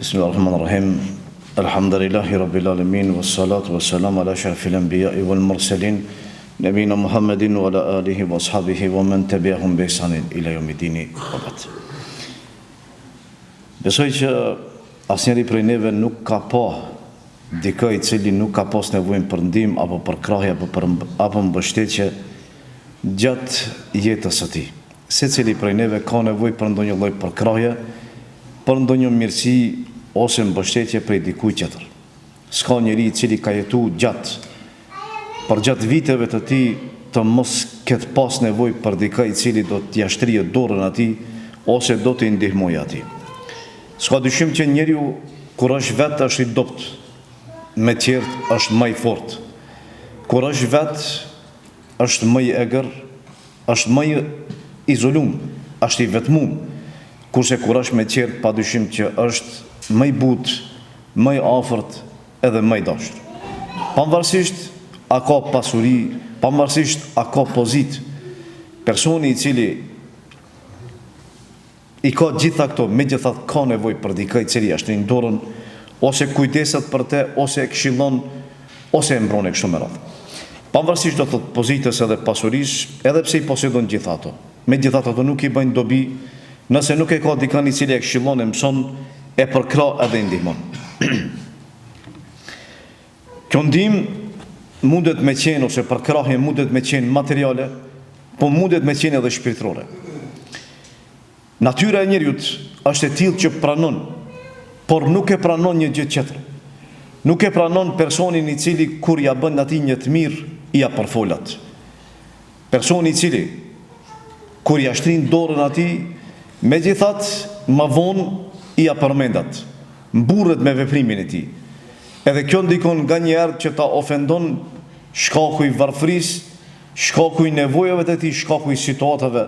Bismillahir Rahmanir Rahim. Elhamdulillahi Rabbil Alamin wassalatu wassalamu ala ashrafil anbiya'i wal mursalin nabina Muhammedin wa ala alihi wa ashabihi wa men tabi'ahum bi ihsanin ila yawmiddin. Wa ba'd. Besoj që asnjëri prej neve nuk ka pa dikë i cili nuk ka pas nevojën për ndihmë apo përkrahje apo për apo mbështetje gjatë jetës së tij. Secili prej neve ka nevojë për ndonjë lloj përkrahje, për ndonjë mirësi ose mbështetje prej dikujt tjetër. S'ka njeri i cili ka jetu gjatë, përgjatë viteve të tij të mos ketë pas nevojë për dikë i cili do t'ia shtrijë dorën atij ose do t'i ndihmojë atij. S'ka dyshim që njeriu kur është vetë është i dobët, me tjerët është më i fortë. Kur është vetë është më i egër, është më i izolum, është i vetmum, kurse kur është me tjerët padyshim që është më i butë, më i afërt edhe më i dashur. Pavarësisht a ka pasuri, pavarësisht a ka pozitë, personi i cili I ka gjitha këto, megjithatë ka nevojë për dikë i cili ia shtrin dorën, ose kujdeset për te, ose e këshillon, ose e mbron e kështu me radhë. Pavarësisht do thotë pozitës edhe pasurisë, edhe pse i posedon gjitha ato, megjithatë ato nuk i bëjnë dobi nëse nuk e ka dikën i cili e këshillon, e mëson, e përkrah edhe i ndihmon. Kjo ndihmë mundet me qenë ose përkrahje mundet me qenë materiale, po mundet me qenë edhe shpirtërore. Natyra e njeriut është e tillë që pranon, por nuk e pranon një gjë tjetër. Nuk e pranon personin i cili kur ia bën atij një të mirë, ia përfol atë. Personi i cili kur ia shtrin dorën atij, megjithatë më vonë ia përmend atë. Mburret me veprimin e tij. Edhe kjo ndikon nganjëherë që ta ofendon shkaku i varfërisë, shkaku i nevojave të tij, shkaku i situatave,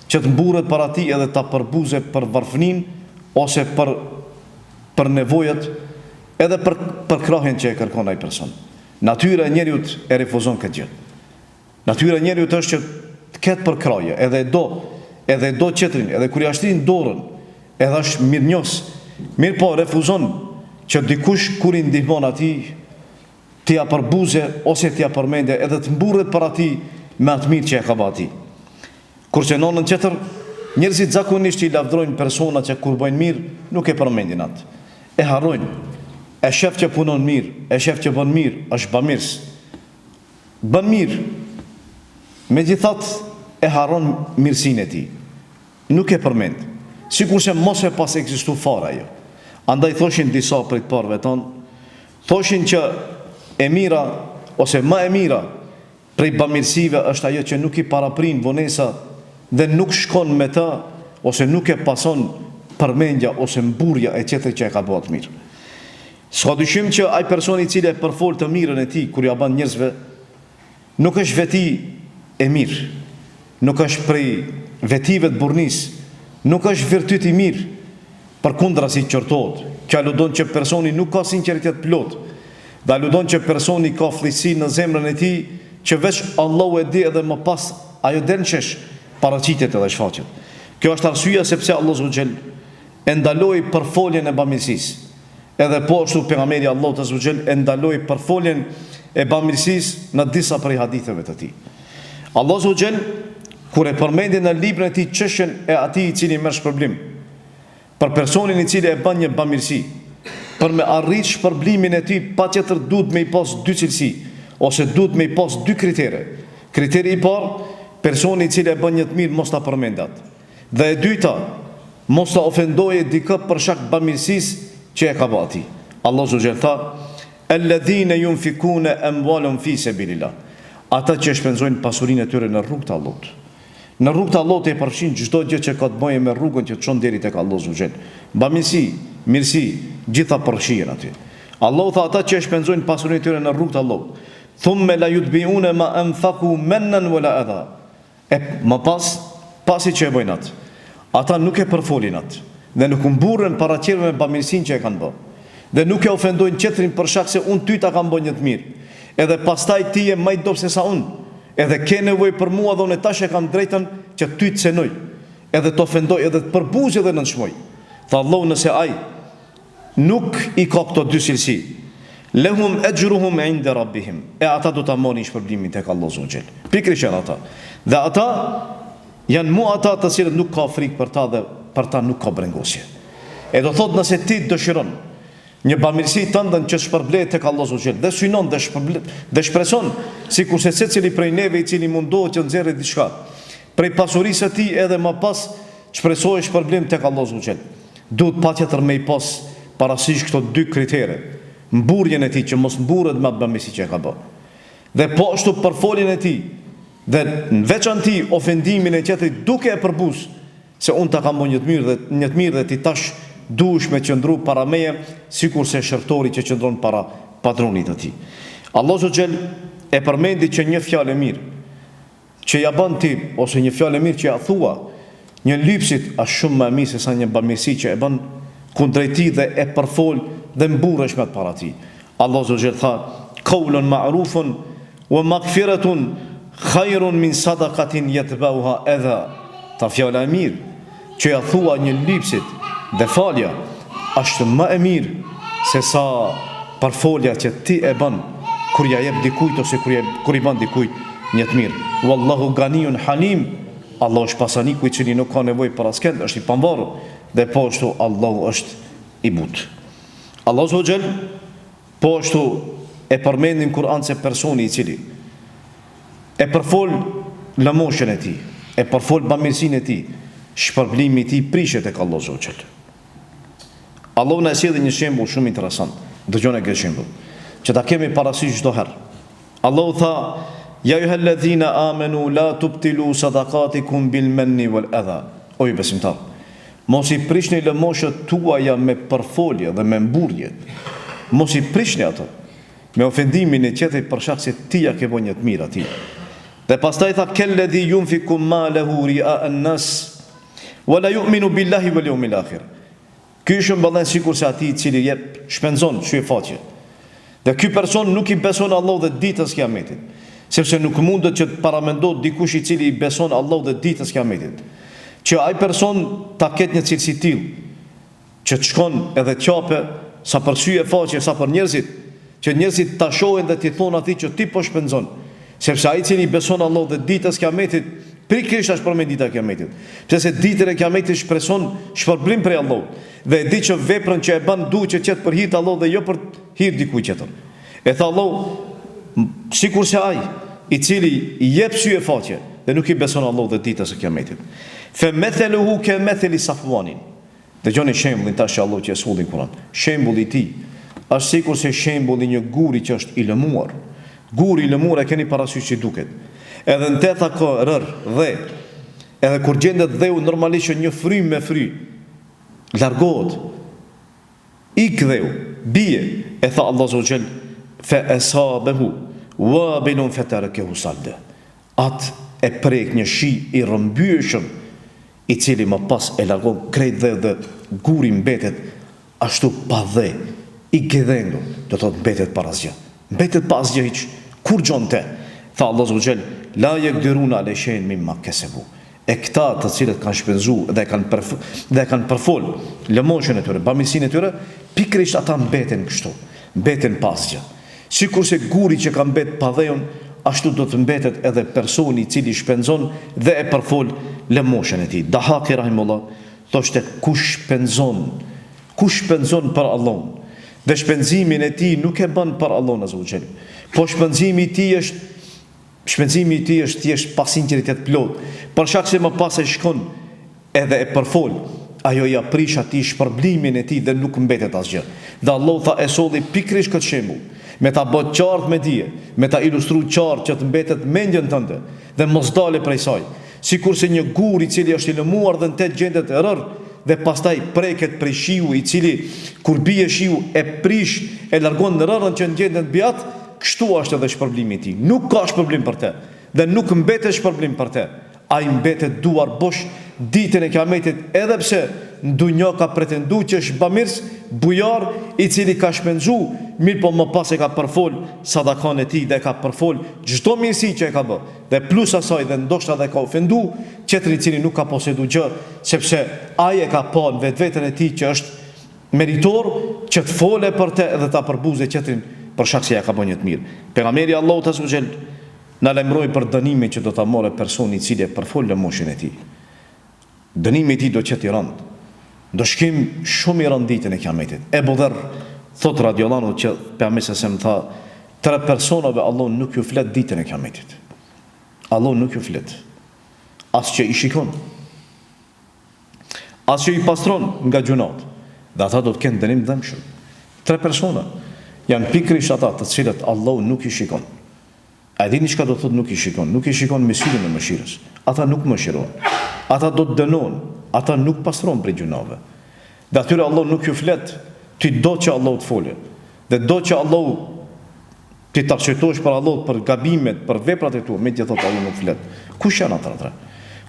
që të mburret para tij edhe ta përbuze për varfëninë ose për për nevojat edhe për përkrahjen që e kërkon ai person. Natyra e njeriut e refuzon këtë gjë. Natyra e njeriut është që të ketë përkrahje, edhe e do, edhe e do tjetrin, edhe kur ia shtrin dorën, edhe është mirënjohës, mirëpo refuzon që dikush kur i ndihmon atij, t'ia përbuze ose t'ia përmende edhe të mburret para tij me atë mirë që ia ka ba atij. Kurse në anën tjetër, njerëzit zakonisht i lavdërojnë personat që kur bëjnë mirë, nuk e përmendin atë. E harrojnë. E shef që punon mirë, e shef që bën mirë, është bamirës. Bën mirë. Megjithatë e harron mirësinë e tij. Nuk e përmend. Sikurse mos e pas ekzistu fare ajo. Andaj thoshin disa prej të parëve tanë, thoshin që e mira ose më e mira prej bamirësive është ajo që nuk i paraprin vonesa dhe nuk shkon me të ose nuk e pason përmendja ose mburrja e tjetrit që e ka bo atë mirë. S'ka dyshim që ai person i cili e përfol të mirën e tij kur ia ban njerëzve, nuk është veti e mirë, nuk është prej vetive të burrnisë, nuk është virtyt i mirë, përkundrazi qortohet. Kjo aludon që personi nuk ka sinqeritet të plotë dhe aludon që personi ka flliqësi në zemrën e tij që veç Allahu e di edhe më pas ajo del në shesh, paraqitet edhe shfaqet. Kjo është arsyeja sepse Allahu azze ue xhel e ndaloi përfoljen e bamirësisë. Edhe po ashtu Pejgamberi i Allahut azze ue xhel e ndaloi përfoljen e bamirësisë në disa prej haditheve të tij. Allahu azze ue xhel kur e përmendi në librin e tij çështjen e atij i cili merr shpërblim për personin i cili e bën një bamirësi, për me arrit shpërblimin e tij patjetër duhet me i pas dy cilësi ose duhet me i pas dy kritere. Kriteri i parë, personi i cili e bën një të mirë mos ta përmendë atë. Dhe e dyta, mos ta ofendoje dikë për shkak të bamirësisë që e ka ba atij. Allahu azze ue xhel tha, Elledhine yunfikune emwalehum fi sebilillah, Ata që e shpenzojnë pasurinë e tyre në rrugë të Allahut. Në rrugë të Allahut e përfshin çdo gjë që ka të bëjë me rrugën që të çon deri tek Allahu azze ue xhel. Bamirësi, mirësi, gjitha përfshihen aty. Allahu tha ata që e shpenzojnë pasurinë e tyre në rrugë të Allahut, Thumme la yutbi'une ma anfaku mennen wala adha, E më pas, pasi që e bëjnë atë, ata nuk e përfolin atë, dhe nuk mburren para tjerëve me bamirësinë që e kanë bë, dhe nuk e ofendojnë tjetrin për shkak se unë ty ta kam bë një të mirë, edhe pastaj ti je më i dobët sesa unë, edhe ke nevojë për mua dhe unë tash e kam drejtën që ty të cenoj, edhe të ofendoj, edhe të përbuzi dhe nënçmoj. Tha Allahu nëse ai. nuk i ka këto dy cilësi, lehum exhruhum inde rabbihim, e ata do ta marrin shpërblimin tek Allahu azza wa xhel. Pikërisht janë ata. Dhe ata janë mu ata të cilët nuk ka frikë për ta dhe për ta nuk ka brengosje. E do thotë nëse ti dëshiron një bamirësi tënden që të shpërblehet tek Allahu azza wa xhel dhe synon dhe shpërble dhe shpreson sikurse secili prej neve i cili mundohet që të nxjerrë diçka prej pasurisë së tij edhe më pas shpresojë shpërblim tek Allahu azza wa xhel. Duhet patjetër me i pas parasysh këto dy kritere, mburrjen e tij që mos mburret me atë bamirësi që e ka bë. Dhe po ashtu përfoljen e tij dhe në veçanti ofendimin e tjetrit duke e përbuz se unë ta kam bo një të mirë dhe një të mirë dhe ti tash duhesh me qëndru para meje sikurse shërbëtori që qëndron para padronit të tij. Allahu azza wa xhel e përmendi që një fjalë e mirë që ja bën ti ose një fjalë e mirë që ja thua një lypsit është shumë më e mirë se sa një bamirësi që e bën kundrejt tij dhe e përfol dhe mburresh me të para tij. Allahu azza wa xhel tha, Kaulun ma'rufun wa magfiratun khairun min sadakatin yatba'uha adha. Tha fjala e mirë që ja thua një lypsit dhe falja është më e mirë se sa përfolja që ti e bën kur ja jep dikujt ose kur, kur i bën dikujt një të mirë. Wallahu ganiyun halim. Allahu është pasaniku i cili nuk ka nevojë për askënd, është i pavarur dhe po ashtu Allahu është i butë. Allahu azza wa xhel po ashtu e përmendi në Kur'an se personi i cili e përfol lëmoshën e tij, e përfol bamirësinë e tij, shpërblimi i tij prishet tek Allahu azza wa xhel. Allahu na e sjelli një shembull shumë interesant. Dëgjoni këtë shembull, që ta kemi parasysh çdo herë. Allahu tha: Ja ejjuhalladhina amanu la tubtilu sadaqatikum bil manni wal adha. O ju besimtarë, mos i prishni lëmoshët tuaja me përfolje dhe me mburrje. Mos i prishni ato me ofendimin e tjetrit për shkak se ti ja ke bërë një të mirë atij. Dhe pastaj tha kelledhi yunfiku malahu ri'a an-nas wa la yu'minu billahi wal yawmil akhir. Ky shëmbëllen sikurse atij i cili jep, shpenzon, sy e faqe. Dhe ky person nuk i beson Allahut dhe ditës së Kiametit, sepse nuk mundet që të paramendohet dikush i cili i beson Allahut dhe ditës së Kiametit, që ai person ta ketë një cilësi të tillë, që të shkon edhe të jape sa për sy e faqe, sa për njerëzit, që njerëzit ta shohin dhe t'i thonë atij që ti po shpenzon, sepse ai i cili i beson Allahut dhe ditës së Kiametit, pikërisht është përmend dita e Kiametit. Pse se ditën e Kiametit shpreson shpërblim prej Allahut dhe e di që veprën që e bën duhet që të jetë për hir të Allahut dhe jo për hir dikujt tjetër. E tha Allahu, sikurse ai i cili i jep sy e faqe dhe nuk i beson Allahut dhe ditës së Kiametit. Fe metheluhu ke metheli Safwanin. Dëgjoni shembullin tash që Allahu që e solli në Kur'an. Shembulli i tij është sikurse shembulli i një guri që është i lëmuar. Guri i lëmuar e keni parasysh si duket. Edhe në te tha ka rërë, dhe. Edhe kur gjendet dheu normalisht që një frymë me fry largohet. Ik dheu, bie, e tha Allahu azza wa xhel, fe esabehu wabilun fetarakehu salde. Atë e prek një shi i rrëmbyeshëm i cili më pas e largon krejt dheun dhe guri mbetet ashtu pa dhe, i gdhendur, do të thotë mbetet pa asgjë. Mbetet pa asgjë hiç, kurgjo në te. Tha Allahu azza wa xhel, La yekdiruna ale shejin mimma kesebu. E këta të cilët kanë shpenzu dhe e kanë përf dhe e kanë përfol lëmoshën e tyre, bamirësinë e tyre, pikërisht ata mbeten kështu, mbeten pa asgjë. Sikurse guri që ka mbet pa dheun, ashtu do të mbetet edhe personi i cili shpenzon dhe e përfol lëmoshën e tij. Dahaki rahimullah thoshte kush shpenzon, kush shpenzon për Allahun dhe shpenzimin e tij nuk e bën për Allahun azza wa xhel, po shpenzimi i tij është Shpenzimi i tij është thjesht pa sinqeritet të plotë, për shkak se më pas ai shkon edhe e përfol, ajo ia prish atij shpërblimin e tij dhe nuk mbetet asgjë. Dhe Allahu tha e solli pikërisht këtë shembull, me ta bë qartë me dije, me ta ilustru qartë që të mbetet mendjen tënde dhe mos dale prej saj, sikurse një gur i cili është i lëmuar dhe në te gjendet rërë dhe pastaj preket prej shiu i cili kur bie shiu e prish e largon rërën që gjendet mbi atë, Kështu është edhe shpërblimi i tij. Nuk ka shpërblim për të dhe nuk mbetet shpërblim për të. Ai mbetet duar bosh ditën e Kiametit edhe pse në dunja ka pretendu që është bamirës, bujar, i cili ka shpenzu, mirëpo më pas e ka përfol sadakanë e tij dhe e ka përfol çdo mirësi që e ka bë dhe plus asaj dhe ndoshta dhe ka ofendu tjetrin i cili nuk ka posedu gjë sepse ai e ka pa në vetveten e tij që është. meritor që të fole për te dhe ta përbuze tjetrin për shkak se ja ka bo një të mirë. Pejgamberi i Allahut azza wa xhel na lajmëroi për dënimin që do ta marrë personi i cili e përfol lëmoshën e tij. Dënimi i tij do të jetë i rëndë. Ndëshkim shumë i rëndë ditën e Kiametit. Ebu Dherr thotë radiallahu anhu që Pejgamberi sallallahu alejhi ve sellem tha, tre personave Allahu nuk ju flet ditën e Kiametit. Allahu nuk ju flet. As që i shikon. As që i pastron nga gjynahet. Dhe ata do të kenë dënim të dhembshëm. Tre persona janë pikërisht ata të cilët Allahu nuk i shikon. A e dini çka do të thotë nuk i shikon? Nuk i shikon me syrin e mëshirës. Ata nuk mëshirohen. Ata do të dënohen. Ata nuk pastrohen prej gjynaheve. Dhe atyre Allahu nuk ju flet. Ti do që Allahu të folë. Dhe do që Allahu ti të arsyetohesh para Allahut për gabimet, për veprat e tua, megjithatë Allahu nuk flet. Kush janë ata tre?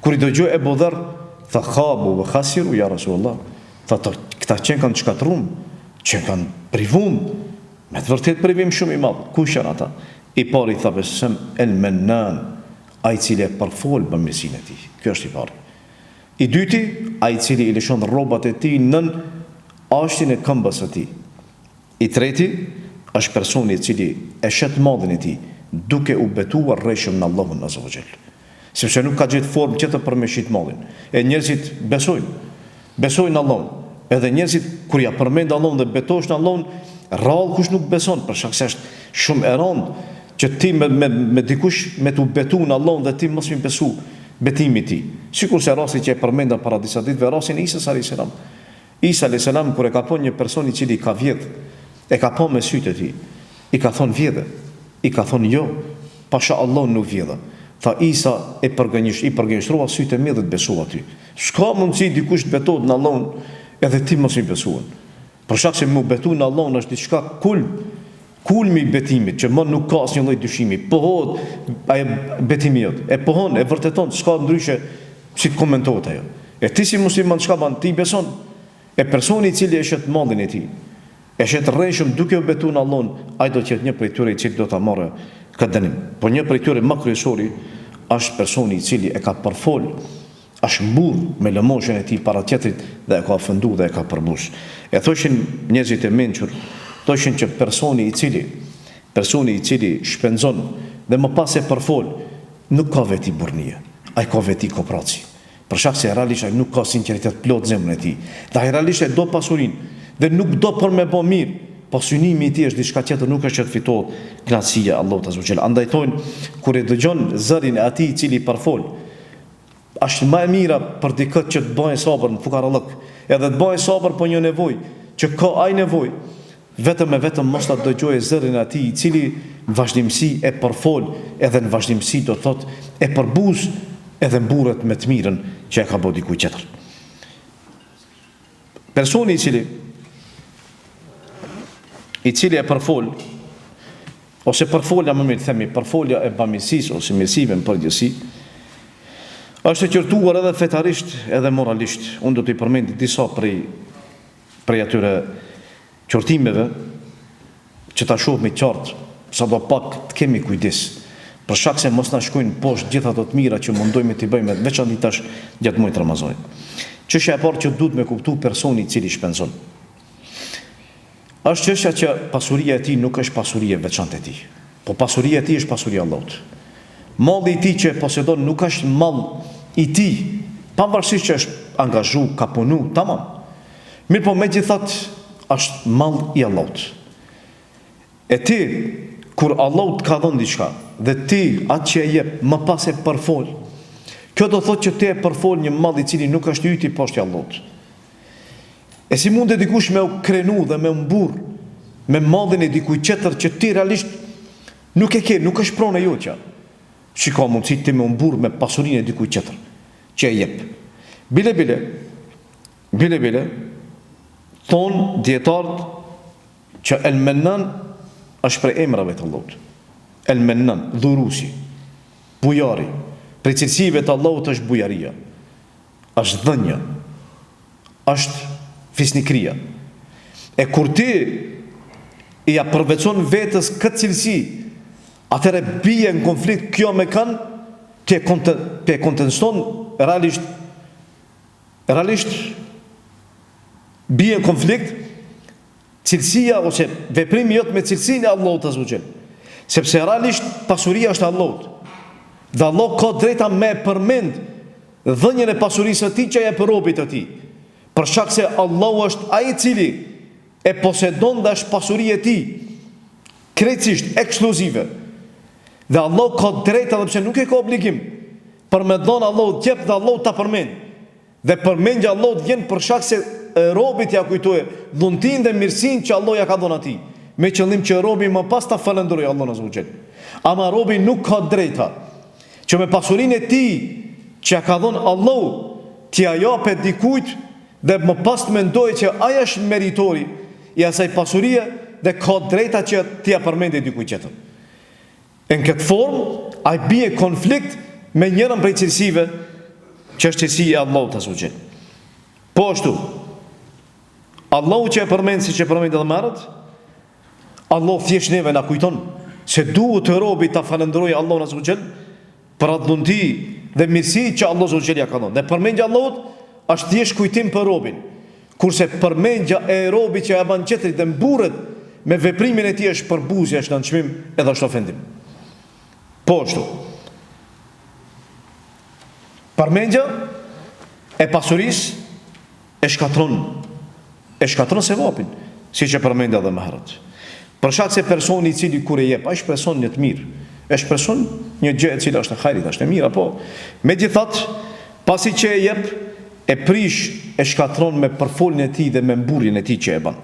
Kur i dëgjoi Ebu Dherr, tha khabu ve khasiru ja Rasulullah. Tha këta qenkan të shkatërrum, qenkan privum, Me të vërtetë privim shumë i madh. Kush janë ata? I pari tha Pejgamberi El Mennan, ai i cili e përfol bamirësinë e tij. Ky është i pari. I dyti, ai i cili i lëshon rrobat e tij nën ashtin e këmbës së tij. I treti, është personi i cili e shet mallin e tij, duke u betuar rrejshëm në Allahun azza wa xhel. Sepse nuk ka gjetë formë tjetër për me shit mallin. E njerëzit besojnë. Besojnë në Allahun. Edhe njerëzit kur ja përmend Allahun dhe betohesh në Allahun, rrallë kush nuk beson, për shkak se është shumë e rëndë që ti me me me dikush me t'u betu në Allahun dhe ti mos mi besu betimit tij. Sikurse rasti që e përmenda para disa ditëve, rastin e Isës alayhis salam. Isa alayhis salam kur e ka pa një person i cili ka vjedh, e ka pa me sytë e tij. I ka thonë vjedhe. I ka thonë jo, pasha Allahun nuk vjedha. Tha Isa e përgënjesh, i përgënjeshtrova sytë e mi dhe të besova ty. S'ka mundësi dikush të betohet në Allahun edhe ti mos mi besuan. Për shkak se m'u betu në Allahun është diçka kulm, kulmi i betimit që më nuk ka asnjë lloj dyshimi. Pohohet ai betimi jot. E pohon, e vërteton, s'ka ndryshe si të komentohet ajo. E ti si musliman çka ban? Ti i beson. E personi i cili e shet mallin e tij, e shet rrejshëm duke u betu në Allahun, ai do të jetë një prej tyre i cili do ta marrë këtë dënim. Po një prej tyre më kryesori është personi i cili e ka përfol, është mburr me lëmoshën e tij para tjetrit dhe e ka ofendu dhe e ka përbuz. E thoshin njerëzit e mençur, thoshin që personi i cili personi i cili shpenzon dhe më pas e përfol, nuk ka veti burrnie, ai ka veti kopraci. Për shkak se realisht ai nuk ka sinqeritet plot në zemrën e tij. Dhe ai realisht e do pasurinë dhe nuk do për me bo mirë, po synimi i tij është diçka tjetër, nuk është që të fitohet kënaqësia e Allahut azza wa xhel. Andaj thonë, kur e dëgjon zërin e atij i cili përfol, është më e mira për dikë që të bëjë sabër në fukarallëk, edhe të bëjë sabër për një nevojë që ka ai nevojë, Vetëm e vetëm mos ta dëgjojë zërin e atij i cili në vazhdimësi e përfol edhe në vazhdimësi do të thotë e përbuz edhe mburret me të mirën që e ka bo dikujt tjetër. Personi i cili i cili e përfol ose përfolja më mirë themi përfolja e bamirësisë ose mirësive në përgjithësi është e qortuar edhe fetarisht edhe moralisht. Unë do t'i përmendi disa prej prej atyre qortimeve që ta shohmi qartë, sado pak të kemi kujdes, për shkak se mos na shkojnë poshtë gjithë ato të mira që mundohemi t'i bëjmë në veçanti tash gjatë muajit të Ramazanit. Çështja e parë që duhet me kuptu personi i cili shpenzon është çështja që pasuria e tij nuk është pasuri e veçantë e tij, po pasuria e tij është pasuri e Allahut. Malli i tij që e posedon nuk është mall i tij, pavarësisht që është angazhu, ka punu, tamam. Mirëpo megjithatë është mall i Allahut. E ti, kur Allahu të ka dhënë diçka dhe ti atë që e jep më pas e përfol, kjo do thotë që ti e përfol një mall i cili nuk është i yti, po është i Allahut. E si mundet dikush me u krenu dhe me u mburr me mallin e dikujt tjetër që ti realisht Nuk e ke, nuk është pronë e jotja. Si ka mundësi ti me u mburr me pasurinë e dikujt tjetër, që e jep. Bile bile, bile bile, thonë dijetarët që El Mennan është prej emrave të Allahut. El Mennan, dhuruesi, bujari, prej cilësive të Allahut është bujaria. Është dhënia. Është fisnikëria. E kur ti ia përvetëson vetes këtë cilësi, atëherë bie në konflikt kjo me kanë, ti e konte, ti e konteston realisht realisht bie në konflikt. Cilësia ose veprimi jot me cilësinë e Allahut azza wa xhel. Sepse realisht pasuria është e Allahut. Dhe Allah ka drejta me përmend dhënien e pasurisë së tij që jep robit të tij. Për shkak se Allahu është ai i cili e posedon dhe është pasuri e tij krejtësisht ekskluzive. Dhe Allahu ka drejta edhe pse nuk e ka obligim për me dhënë Allahu të jep dhe Allahu ta përmend. Dhe përmendja e Allahut vjen për shkak se robit ia kujtojë dhuntinë dhe mirësinë që Allahu ia ka dhënë atij, me qëllim që robi më pas ta falënderojë Allahun azza wa xhel. Ama robi nuk ka drejta që me pasurinë e tij që ia ka dhënë Allahu t'ia jape dikujt dhe më pas të mendojë që ai është meritori i asaj pasurie dhe ka drejta që t'ia përmendë dikujt tjetër. E në këtë formë, ai bie konflikt me njërën prej cilësive që është cilësi e Allahut azza wa xhel. Po ashtu, Allahu që e përmend siç e përmend edhe më herët, Allahu thjesht neve na kujton se duhet robi ta falënderojë Allahun azza wa xhel për atë dhunti dhe mirësi që Allahu azza wa xhel ja ka dhënë. Dhe përmendja e Allahut është thjesht kujtim për robin. Kurse përmendja e robit që ja bën tjetrit dhe mburret me veprimin e tij është përbuzje, është nënçmim edhe është ofendim. Po ashtu. Përmendja e pasurisë e shkatërron e shkatërron sevapin, siç e përmenda edhe më herët. Për shkak se personi i cili kur e jep, ai shpreson një të mirë, e shpreson një gjë e cila është e hajrit, është e mirë, apo megjithatë, pasi që e jep, e prish, e shkatërron me përfoljen e tij dhe me mburrjen e tij që e bën.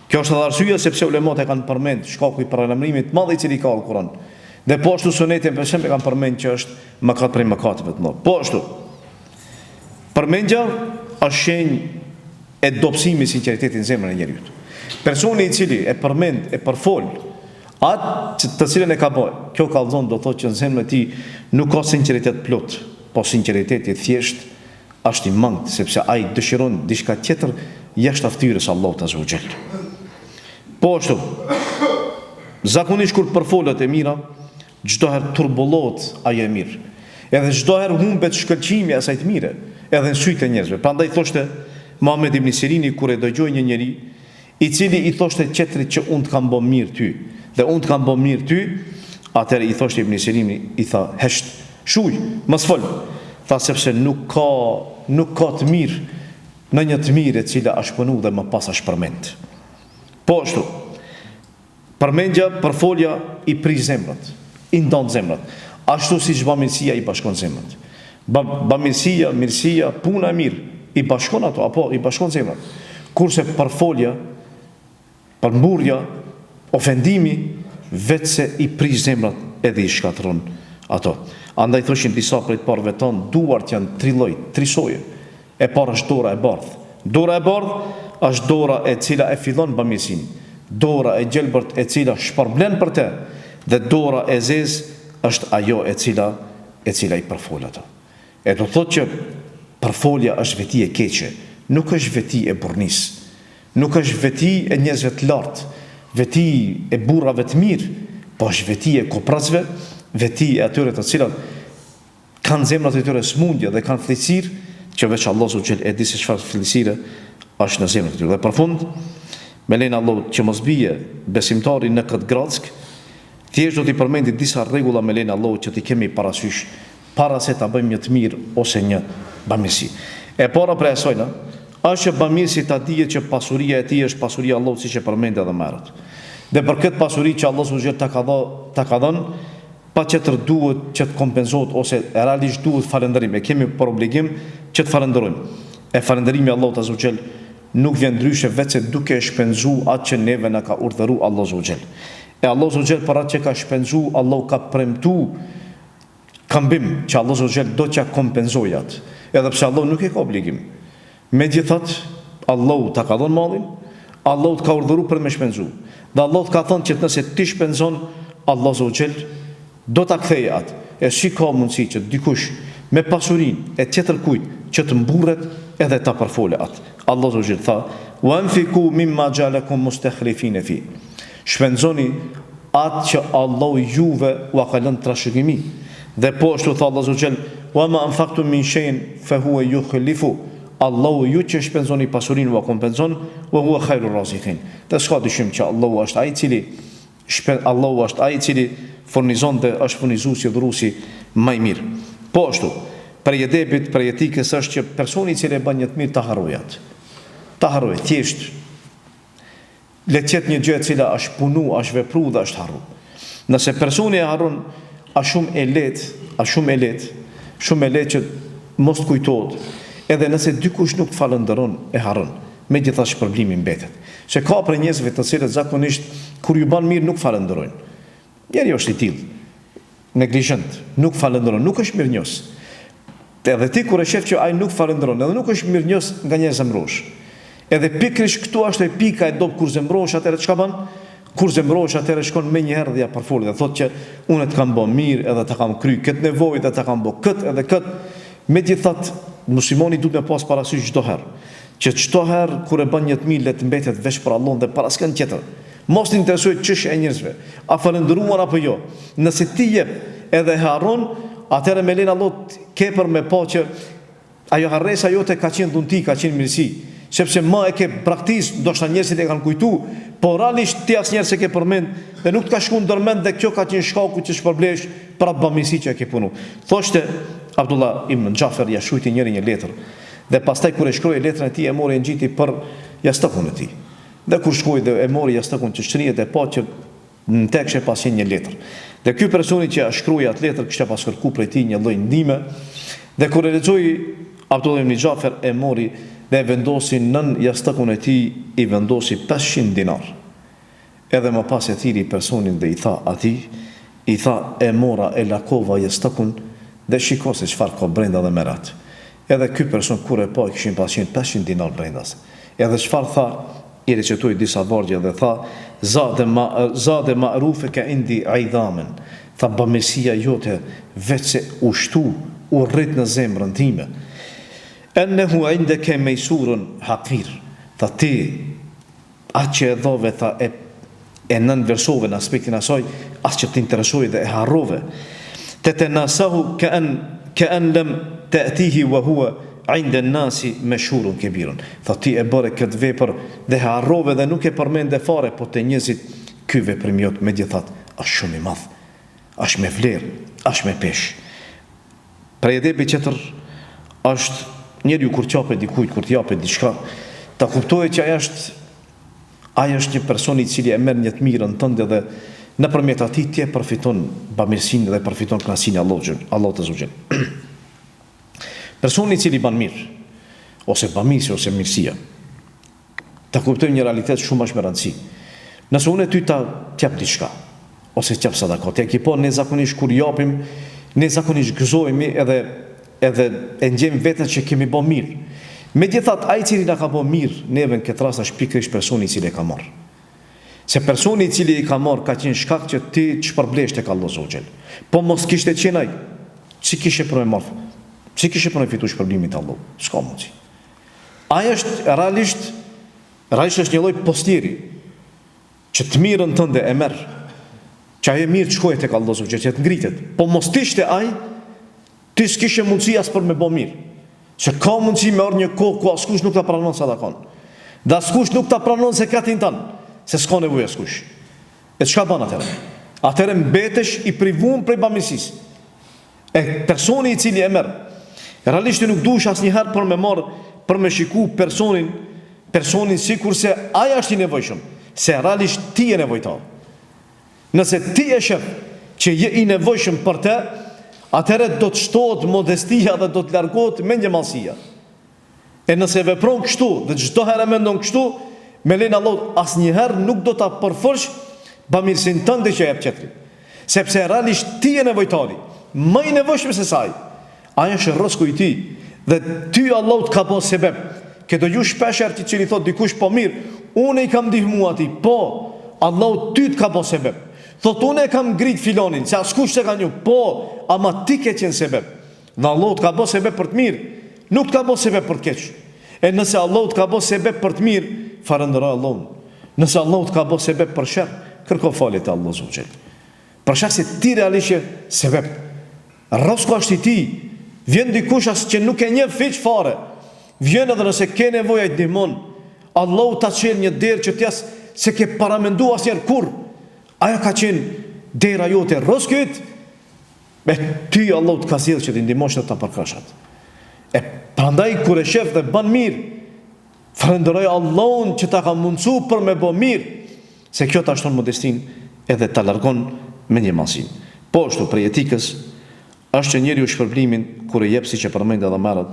Kjo është edhe arsyeja sepse ulemat e kanë përmend shkaku i paralajmërimit të madh i cili ka në Kur'an. Dhe po ashtu suneti e pejgamberit e kanë përmend që është mëkat prej mëkateve të mëdha. Po ashtu Përmendja është shenjë e dobësimit sinqeritetit në zemrën e njeriut. Personi i cili e përmend, e përfol atë që të cilën e ka bërë, kjo kallzon do thotë që në zemrën e tij nuk ka sinqeritet plot, po sinqeriteti thjesht është i mangët, sepse ai dëshiron diçka tjetër jashtë fytyrës së Allahut azza wa xhel. Po ashtu, zakonisht kur përfolet e mira, Çdo herë turbullohet ajo e mirë. Edhe çdo herë humbet shkëlqimi i asaj të mire, edhe në sytë e njerëzve. Prandaj thoshte Muhamed ibn Sirini kur e dëgjoi një njeri, i cili i thoshte tjetrit që unë të kam bo mirë ty, dhe unë të kam bo mirë ty, atëherë i thoshte Ibn Sirini, i tha, hesht, shuj, mos fol, tha sepse nuk ka, nuk ka të mirë në një të mirë e cila është punu dhe më pas është përmend. Po ashtu, Përmendja, përfolja i prish zemrat, i ndan zemrat, ashtu siç bamirësia i bashkon zemrat. Ba, bamirësia, mirësia, puna e mirë i bashkon ato, apo i bashkon zemrat. Kurse përfolja, përmburrja, ofendimi veçse i prish zemrat edhe i shkatërron ato. Andaj thoshin disa prej të parëve tanë, duart janë tri lloj, tri soje. E para është dora e bardhë. Dora e bardhë është dora e cila e fillon bamirësinë, dora e gjelbërt e cila shpërblen për te dhe dora e zezë është ajo e cila e cila i përfol ato. E do të thotë që përfolja është veti e keqe, nuk është veti e burrnisë, nuk është veti e njerëzve të lartë, veti e burrave të mirë, po është veti e koprracëve, veti e atyre të cilat Kanë zemrat e tyre smundje dhe kanë flliqësirë që veç Allahu azza wa xhel e di se çfarë flliqësire është në zemrat e tyre. Dhe për fund, me lejen e Allahut që mos bie besimtari në këtë grackë, thjesht do t'i përmendi disa rregulla me lejen e Allahut që t'i kemi parasysh para se ta bëjmë një të mirë ose një bamirësi. E para prej asajna është që bamirësi ta dije që pasuria e tij është pasuria e Allahut siç e përmenda edhe më herët. Dhe për këtë pasuri që Allahu azza wa xhel ta ka dhënë, ta ka dhënë Patjetër duhet që të kompenzohet ose realisht duhet falënderim, e kemi për obligim që të falënderojmë. E falënderimi i Allahut azza wa xhel nuk vjen ndryshe veçse duke e shpenzu atë që neve na ka urdhëru Allahu azza wa xhel. E Allahu azza wa xhel për atë që ka shpenzu Allahu ka premtu këmbim që Allahu azza wa xhel do t'ia kompenzojë atë. Edhe pse Allahu nuk e ka obligim. Megjithatë, Allahu ta ka dhënë mallin, Allahu të ka urdhëru për me shpenzu. Dhe Allahu të ka thënë që nëse ti shpenzon, Allahu azza wa xhel do ta kthejë atë. E si ka mundësi që dikush me pasurinë e tjetërkujt që të mburret edhe ta përfolë atë? Allahu azza wa xhel tha: "Wa anfiku mimma ja'alakum mustakhlifina fi." Shpenzoni atë që Allahu juve ua ka lënë trashëgimi. Dhe po ashtu tha Allahu azza wa xhel, "Wa ma anfaqtum min shay'in fa huwa yukhlifu." Allahu ju që shpenzoni pasurinë ua kompenzon, wa huwa khairur razikin. Dhe s'ka dyshim që Allahu është ai i cili shpen Allahu është ai i cili furnizon dhe është furnizuesi dhuruesi më i mirë. Po ashtu, prej edebit, prej etikës është që personi i cili e bën një të mirë ta harrojë atë. Ta harrojë thjesht Le të jetë një gjë e cila është punu, është vepru dhe është harru. Nëse personi e harron, asht shumë e lehtë, asht shumë e lehtë, shumë e lehtë që mos të kujtohet. Edhe nëse dikush nuk të falënderon, e harron. Megjithatë shpërblimi mbetet. Se ka prej njerëzve të cilët zakonisht kur ju ban mirë nuk falënderojnë. Njeriu është i tillë. Neglizhent, nuk falënderon, nuk është mirënjohës. Edhe ti kur e shef që ai nuk falënderon, edhe nuk është mirënjohës, nganjëherë zemërohesh. Edhe pikërisht këtu është e pika e dobët kur zemërohesh atëherë çka bën? Kur zemërohesh atëherë shkon menjëherë dhe ja përfol dhe thotë që unë të kam bë mirë edhe ta kam kry këtë nevojë dhe ta kam bë këtë edhe këtë. Megjithatë, muslimani duhet me pas parasysh çdo herë që çdo herë kur e bën një të mirë le të mbetet veç për Allahun dhe për askënd tjetër. Mos të interesojë çështja e njerëzve, a falënderuan apo jo. Nëse ti jep edhe e harron, atëherë me lejen e Allahut ke për me pa që ajo harresa jote ka qenë dhunti, ka qenë mirësi, sepse më e ke braktis, ndoshta njerëzit e kanë kujtu, po realisht ti asnjëherë s'e ke përmend dhe nuk të ka shku ndërmend dhe kjo ka qenë shkaku që shpërblehesh për atë bamirësi që e ke punu. Thoshte Abdullah ibn Xhafer ja shkrujti njëri një letër dhe pastaj kur e shkroi letrën e tij e mori e ngjiti për jastëkun e tij. Dhe kur shkoi dhe e mori jastëkun që shtrihet e pa që në te kishte pas qenë një letër. Dhe ky personi që ja shkroi atë letër kishte pas kërku prej tij një lloj ndihme dhe kur e lexoi Abdullah ibn Xhafer e mori dhe e vendosi nën jastëkun e tij i vendosi 500 dinar. Edhe më pas e thirri personin dhe i tha atij, i tha e mora e lakova jastëkun dhe shiko se çfarë ka brenda dhe merr atë. Edhe ky person kur e pa kishin pas qenë 500 dinar brenda. Edhe çfarë tha, i recitoi disa vargje dhe tha, Zade ma, zade ma'rufeke indi idhamen, tha bamirësia jote veçse u shtu, u rrit në zemrën time. Ennehu indeke mejsurun hakir, tha ti, Atë që e dhove tha e e nënvlerësove në aspektin e asaj as që të interesoi dhe e harrove. Tetenasahu ke'en ke'en lem te'tihi wa huwa 'inda an-nasi meshhurun kebirun. Tha ti e bëre këtë vepër dhe e harrove dhe nuk e përmende fare, po te njerëzit ky veprim jot megjithatë është shumë i madh, është me vlerë, është me peshë. Prej edebit tjetër është njeriu kur t'japet dikujt, kur t'japet diçka, ta kuptojë që ai është ai është një person i cili e merr një të mirën tënde dhe nëpërmjet atij ti e përfiton bamirësinë dhe përfiton kënaqësinë e Allahut, Allahut azze ue xhel. Personi i cili ban mirë ose bamirësi ose mirësia, Ta kuptojmë një realitet shumë është me rëndësi. Nëse unë ty ta t'jap diçka, ose t'jap sadaka, ti e ki pa ne zakonisht kur japim, ne zakonisht gëzohemi edhe edhe e ndjejmë veten që kemi bë mirë. Megjithatë, ai i cili na ka bë mirë neve në këtë rast është pikërisht personi i cili e ka marrë. Se personi i cili e ka marrë ka qenë shkak që ti të shpërblehesh tek Allahu azze ue xhel. Po mos kishte qenë ai, si kishe për me marrë? Si kishe për me fitu shpërblimin te Allahu? S'ka mundësi. Ai është realisht realisht është një lloj postieri që të mirën tënde e merr. Që ajo e mirë të shkojë tek Allahu azze ue xhel, që të ngritet. Po mos të ishte ai, ti s'kishe mundësi as për me bë mirë. Se ka mundësi me ardhë një kohë ku askush nuk ta pranon sadakon. Dhe askush nuk ta pranon zekatin tënd, se s'ka nevojë askush. E çka bën atëherë? Atëherë mbetesh i privum prej bamirësisë. E personi i cili e merr, realisht ti nuk duhesh asnjëherë për me marr, për me shiku personin, personin sikurse ai është i nevojshëm, se realisht ti je nevojtar. Nëse ti e shef që je i nevojshëm për të, atëherë do të shtohet modestia dhe do të largohet mendjemadhësia. E nëse vepron kështu dhe çdo herë e mendon kështu, me lejen e Allahut asnjëherë nuk do ta përfolsh bamirësinë tënde që ia jep tjetrit. Sepse realisht ti je nevojtari, më i nevojshëm se sa ai. Ai është rrësku i tij dhe ty Allahu të ka bë sebeb. Ke dëgju shpesh herë ti cili thotë dikush po mirë, unë i kam ndihmu atij. Po, Allahu ty të ka bë sebeb. Thotë unë e kam ngrit filanin, se askush s'e ka njoh. Po, ama ti ke qenë sebeb. Dhe Allahu të ka bë sebeb për të mirë, nuk të ka bë sebeb për të keq. E nëse Allahu të ka bë sebeb për të mirë, falëndero Allahun. Nëse Allahu të ka bë sebeb për sherr, kërko falje te Allahu azze ue xhel. Për shkak se ti realisht je sebeb. Rrësku është i tij. Vjen dikush as që nuk e njeh hiç fare. Vjen edhe nëse ke nevojë ai të ndihmon. Allahu ta çel një derë që ti as s'e ke paramendu asnjëherë kurrë. Ajo ka qenë dera jote e rrëzkit, e ty Allahu të ka zgjedhë që t'i ndihmosh dhe ta përkrahsh atë. E prandaj kur e shef dhe bën mirë, falënderoj Allahun që ta ka mundësu për me bë mirë, se kjo ta shton modestinë edhe ta largon mendjemadhësinë. Po ashtu prej etikës Është që njeriu shpërblimin kur e jep siç e përmenda edhe më herët,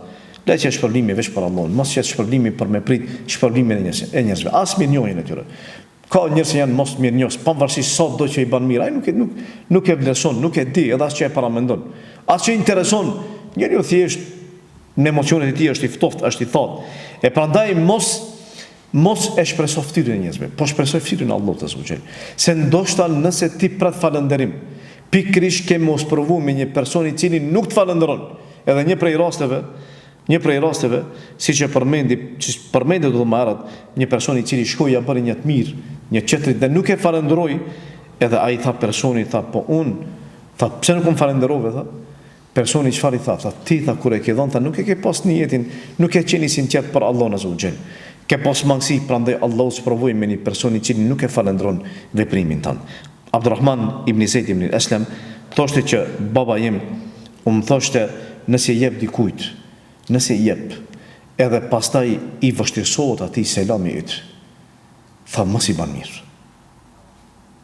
le të jetë shpërblimi veç për Allahun, mos jetë shpërblimi për me prit shpërblimin e e njerëzve, as mirënjohjen e tyre. Ka njerëz që janë mosmirënjohës, pavarësisht sa do që i bën mirë, ai nuk e nuk nuk e vlerëson, nuk e di, edhe as që e paramendon. As që i intereson, njeriu thjesht në emocionet e tij është i ftohtë, është i thatë. E prandaj mos Mos e shpreso fytyrën e njerëzve, po shpreso fytyrën e Allahut azza wa xhel. Se ndoshta nëse ti pret falënderim, pikërisht ke me u sprovu me një person i cili nuk të falënderon. Edhe një prej rasteve, një prej rasteve, siç e përmendi, siç përmendet edhe më herët, një person i cili shkoi ia bëri një të mirë një tjetrit dhe nuk e falënderoi, edhe ai tha personi tha po unë, tha pse nuk më falënderove tha? Personi çfarë i tha? Tha, ti tha kur e ke dhënë tha nuk e ke pas nijetin, nuk ke qenë i sinqertë për Allahun azza wa xhel. Ke pas mangësi, prandaj Allahu të sprovoi me një person i cili nuk e falënderon veprimin tënd. Abdurrahman ibn Zejd ibn Eslem thoshte që baba im u më thoshte nëse i jep dikujt, nëse i jep, edhe pastaj i vështirësohet atij selami yt, tha mos i ban mirë.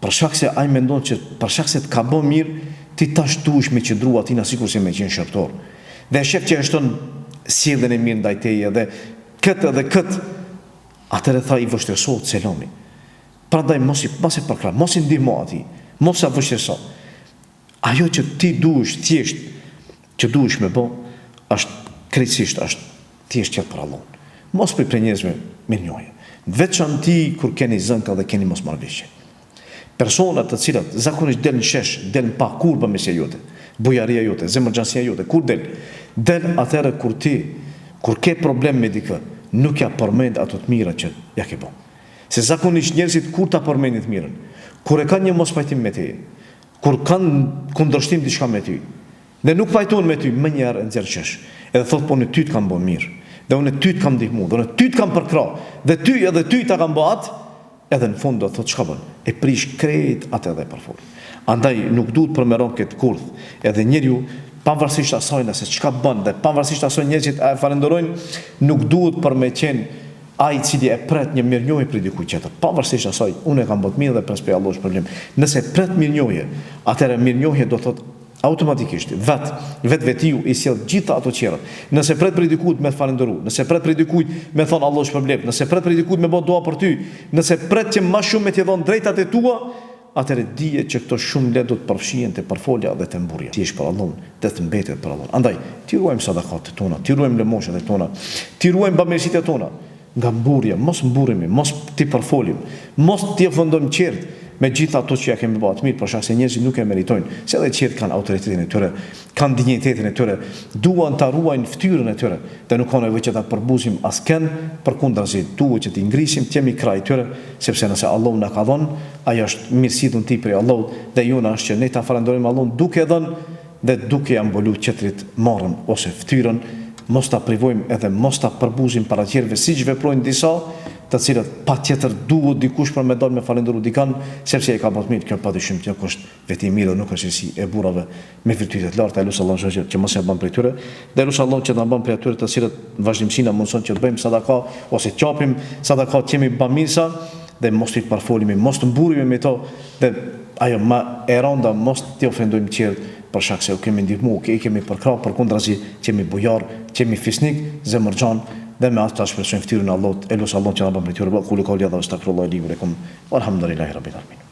Për shkak se ai mendon që për shkak se të ka bë mirë, ti tash duhesh me qëndru atina sikurse me qenë shërbëtor. Dhe e shef që e shton sjelljen e mirë ndaj teje dhe këtë dhe këtë, atëherë tha i vështirësohet selami. Prandaj mos i mos e përkrah, mos i ndihmo atij, mos e vështirëso. Ajo që ti duhesh thjesht që duhesh me bo, është krejtësisht është thjesht qetë për Allahun. Mos prit prej njerëzve mirënjohje. Në veçanti kur keni zënka dhe keni mosmarrëveshje. Persona të cilat zakonisht del në shesh, del në pah kur bamirësia jote, bujaria jote, zemërgjanësia jote, kur del? Del atëherë kur ti, kur ke problem me dikë, nuk ja përmend ato të mira që ja ke bo. Se zakonisht njerëzit kur ta përmendin të mirën? Kur e kanë një mospajtim me te, kur kanë kundërshtim diçka me ty, dhe nuk pajtohen me ty, menjëherë e nxjerr shesh. Edhe thotë po unë ty të kam bo mirë, dhe unë ty të kam ndihmu, dhe unë ty të kam përkrah, dhe ty edhe ty ta kam bo atë, edhe në fund do thotë çka bën? E prish krejt atë edhe e përfol. Andaj nuk duhet për me ra n'këtë kurth, edhe njeriu pavarësisht asaj nëse çka bën dhe pavarësisht asaj njerëzit a e falënderojnë, nuk duhet për me qenë Ai i cili e pret një mirënjohje prej dikujt tjetër, pavarësisht asaj, unë e kam bërë të mirë dhe pres prej Allahut shpërblim. Nëse pret mirënjohje, atëherë mirënjohje do thotë automatikisht, vet, vetvetiu i sjell gjitha ato tjerat. Nëse pret prej dikujt me të falënderu, nëse pret prej dikujt me thonë Allahu shpërbleftë, nëse pret prej dikujt me bë dua për ty, nëse pret që ma shumë me t'i dhënë drejtat e tua, atëherë dije që këto shumë lehtë do të përfshihen te përfolja dhe te mburrja. Thjesht për Allahun dhe të mbetet për Allahun. Andaj, t'i ruajmë sadakatet tona, t'i ruajmë lëmoshat e tona, t'i ruajmë bamirësitë e tona nga mburrja, mos mburremi, mos t'i përfolim, mos t'i ofendojmë tjerët me gjithë ato që ja kemi bërë të mirë, për shkak se njerëzit nuk e meritojnë, se edhe tjerët kanë autoritetin e tyre, kanë dinjitetin e tyre, duan ta ruajnë fytyrën e tyre dhe nuk ka nevojë që ta përbuzim askënd, përkundrazi duhet që t'i ngrisim, të jemi krah i tyre, sepse nëse Allahu na ka dhënë, ajo është mirësi dhunti prej Allahut dhe jona është që ne ta falënderojmë Allahun duke dhënë dhe duke ia mbulu tjetrit marrën ose fytyrën, mos ta privojmë edhe mos ta përbuzim para tjerëve siç veprojnë disa, të cilët patjetër duhet dikush për me dalë me falënderu dikan, sepse i ka bërë të mirë, kjo padyshim që nuk është veti e mirë dhe nuk është cilësi e burrave me virtyte të larta, e lus Allahun xhel që mos na bën prej tyre, dhe e lus Allahun që të na bën prej atyre të cilët në vazhdimësi na mundëson që të bëjmë sadaka ose të japim sadaka, të jemi bamirësa dhe mos t'i përfolimi, mos të mburremi me to dhe ajo ma e rënda mos t'i ofendojmë tjerët për shkak se u kemi ndihmu, i kemi përkrah, përkundrazi të jemi bujar, të jemi fisnik, zemërgjan dhe me atë ta shpresojmë fytyrën e Allahut, e lus Allahun që na bën prej tyre. Wa aqulu qawli hadha wa astaghfirullaha li wa lakum walhamdulillahi rabbil alamin.